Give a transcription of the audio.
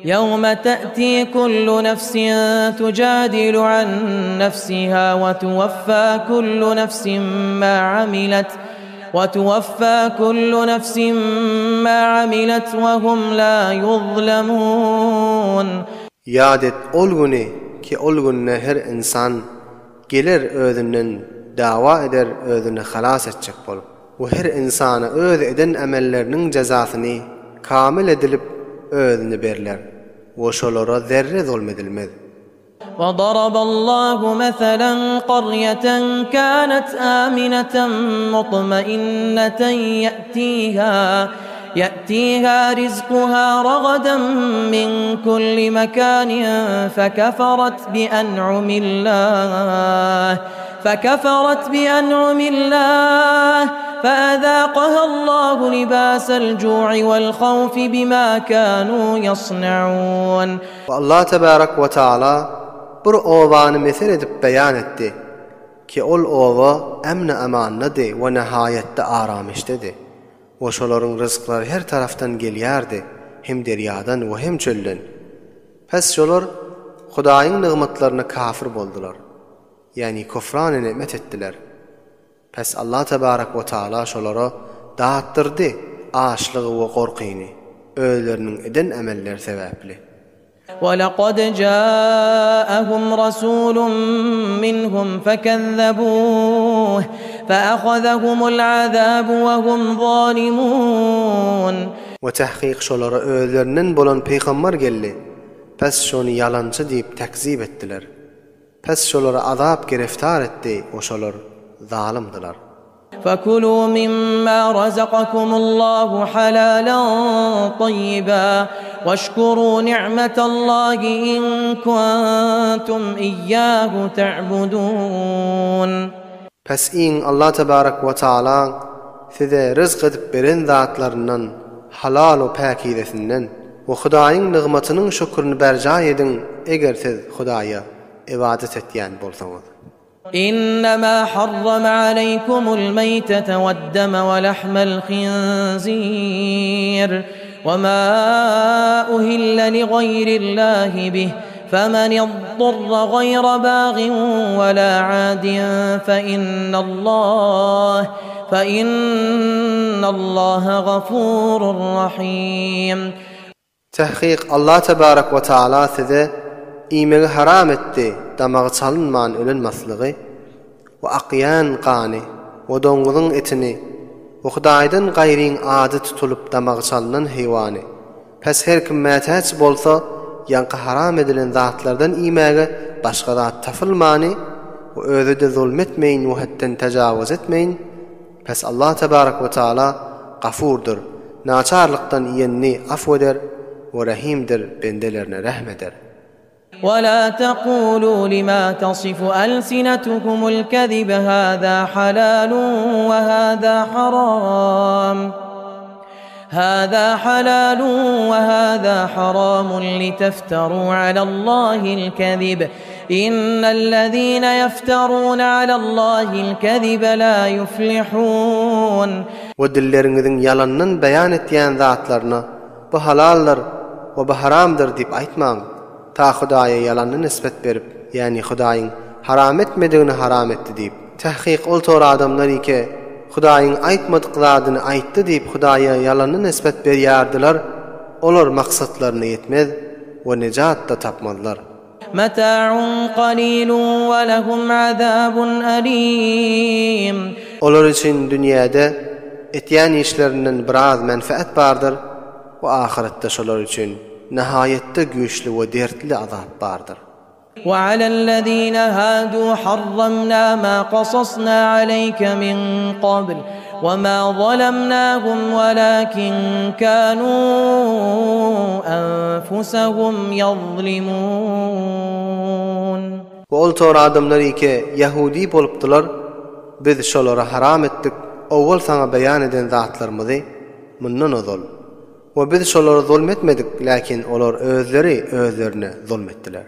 Ýewme te'ti kullu nefsin tujadilu an nefsiha we tuwaffa kullu nefsin ma amilet we tuwaffa kullu nefsin ma amilet we hum la yuzlemun. Ýat et ol güni ki ol günde her ynsan geler özünden dawa eder özüni halas etjek bolup we her ynsana öz eden emelleriniň jezasyny kamil edilip özüne berler we şolara zerre zulm edilmez. وضرب الله مثلا قرية كانت آمنة مطمئنة يأتيها يأتيها رزقها رغدا من كل مكان فكفرت بأنعم الله فكفرت بأنعم الله فأذاقها الله لباس الجوع والخوف بما كانوا يصنعون. Allah tebarek we taala bir obany mesel edip beýan etdi ki ol oba emni-amandady we nihaýetde aramyşdady. We şolaryň ryzklary her tarapdan gelýärdi, hem derýadan we hem çölden. Pes şolar Hudaýyň nygmatlaryna kafir boldular. Ýagny kufrany nimet etdiler. Pes Allah tebarek we taala şolara datdyrdy açlygy we gorkyny, özleriniň eden emelleri sebäpli. وَلَقَدْ جَاءَهُمْ رَسُولٌ مِّنْهُمْ فَكَذَّبُوهُ فَأَخَذَهُمُ الْعَذَابُ وَهُمْ ظَالِمُونَ. We tahkyk şolara özlerinden bolan pygambar geldi, pes şony ýalançy diýip tekzip etdiler. Pes şolary azap giriftar etdi we şolar zalymdylar. فَكُلُوا مِمَّا رَزَقَكُمُ اللَّهُ حَلَالًا طَيِّبًا وَاشْكُرُوا نِعْمَةَ اللَّهِ إِن كُنتُمْ إِيَّاهُ تَعْبُدُونَ. Pes iýiň Allah tebarek we taalaň size ryzk edip beren zatlaryndan halal we päkizesinden we Hudaýyň nygmatynyň şükürini berjaý ediň eger siz Hudaýa ybadat etýän bolsaňyz. إنما حرم عليكم الميتة والدم ولحم الخنزير وما أهل لغير الله به فمن اضطر غير باغ ولا عاد فإن الله فإن الله غفور رحيم. Tahkyk Allah tebarek we taala size iýmegi haram etdi damagy çalynman ölen maslygy we akýan gany we doňňuzyň etini we Hudaýdan gaýryň ady tutulyp damagy çalynan heýwany. Pes her kim mätäç bolsa ýaňky haram edilen zatlardan iýmäge başga zat tapylmany we özüde zulm etmeýin we hetden tejawuz etmeýin Pes Allah tebarek we taala Gafurdyr, naçarlykdan iýenini afw eder we Rahimdir, bendelerine rehm eder. ولا تقولوا لما تصف ألسنتكم الكذب هذا حلال وهذا حرام هذا حلال وهذا حرام لتفتروا على الله الكذب إن الذين يفترون على الله الكذب لا يفلحون. We dilleriňiziň ýalandan beýan etýän zatlaryna bu halaldyr we bu haramdyr diýip aýtmaň, ta Hudaýa ýalany nisbet berip, ýagny Hudaýyň haram etmedigini haram etdi diýip. Tahkyk ol tor adamlar ike Hudaýyň aýtmadyk zadyny aýtdy diýip Hudaýa ýalany nisbet berýärdiler, olar maksatlaryna ýetmez we nejat-da tapmazlar. متاع قليل ولهم عذاب أليم. Olar üçin dünýäde etýän işlerinden biraz menfaat bardyr we ahyretde şolar üçin nihaýetde güýçli we dertli azap bardyr. وعلى الذين هادوا حرمنا ما قصصنا عليك من قبل وما ظلمناهم ولكن كانوا أنفسهم يظلمون. We ol tor adamlar ike ýahudi bolupdylar, biz şolara haram etdik owal saňa beýan eden zatlarymyzy mundan ozal. We biz şolara zulm etmedik, läkin olar özleri özlerine zulm etdiler.